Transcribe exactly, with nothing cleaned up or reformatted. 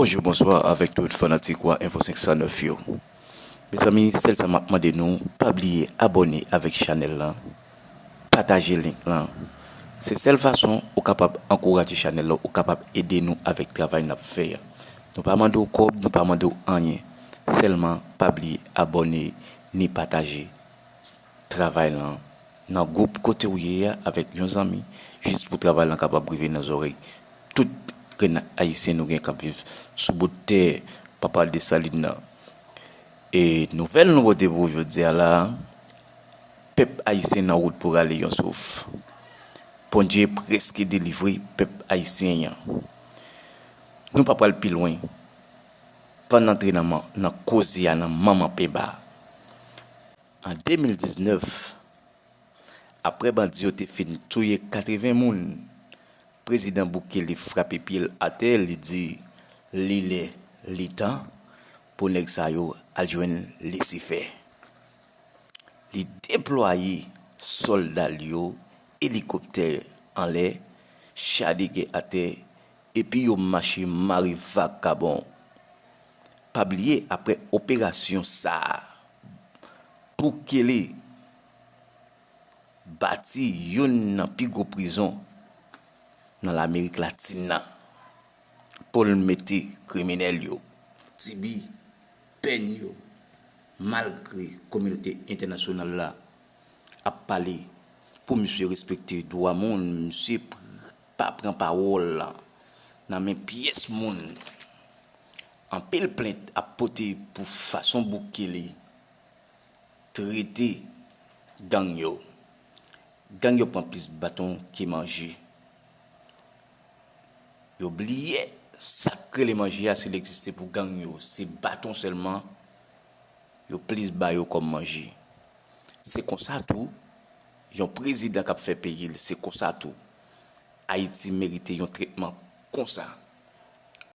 Bonjou, bonswa avèk tout fanatik Wa Enfo senk san nèf yo. Mezanmi, sèl sa m ap mande nou, pa bliye abòne avèk chanèl lan, pataje link lan. Se sèl fason ou kapab ankouraje chanèl lan, ou kapab ede nou avèk travay n ap fè a. Nou pa mande w kòb, nou pa mande w anyen. Sèlman, pa bliye abòne ni pataje travay lan nan gwoup kote w ye a avèk yon zanmi, jis pou travay lan kapab rive nan zòrèy tout grenn Ayisyen nou gen k ap viv sou bout tè Papa Desalin nan. E nouvèl nou pote pou w jodi a la, pèp ayisyen nan wout pou rale yon souf. Bondye prèske delivre pèp ayisyen an. Nou pa pral pi lwen. Ann antre nan, nan koze a nan manman penba. An de mil diznèf, apre bandi yo te fin touye katreven moun, prezidan Bukele frape pye l atè, li di li lè, li tan pou nèg sa yo al jwenn Lisifè. Li deplwaye sòlda l yo, elikoptè anlè, cha de gè atè, epi yo mache mare vakabon. Pa bliye, apre operasyon sa a, Bukele bati youn nan pi gwo prizon nan Lamerik Latin nan pou l mete kriminèl yo, sibi pèn yo, malgre kominote entènasyonal la ap pale pou misye respekte dwa moun, misye pr-, pa pran pawòl la nan men pyès moun. Anpil plent ap pote pou fason Bukele trete gang yo. Gang yo pran plis baton ke manje. Yo bliye sa k rele manje a, si l egziste pou gang yo, se baton sèlman yo plis ba yo kòm manje. Se konsa tou, yon prezidan k ap fè peyi l, se konsa tou. Ayiti merite yon tretman konsa.